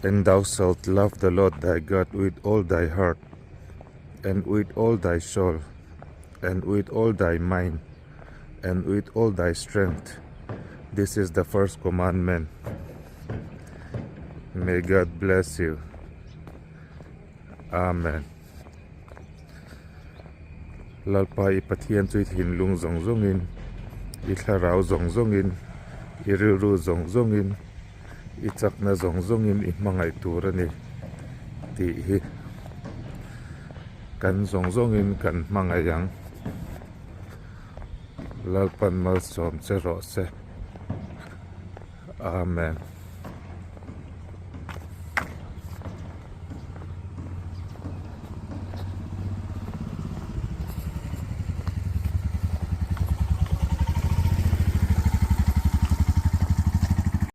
And thou shalt love the Lord thy God with all thy heart, and with all thy soul, and with all thy mind, and with all thy strength. This is the first commandment. May God bless you. Amen. Lalpa i Pathian chu i thinlung zawng zawngin, i thlarau zawng zawngin, i rilru zawng zawngin, i chakna zawng zawngin i hmangaih tur a ni tih hi kan zawng zawngin kan hmangaih ang. Lalpan malsawm che rawh se. Amen.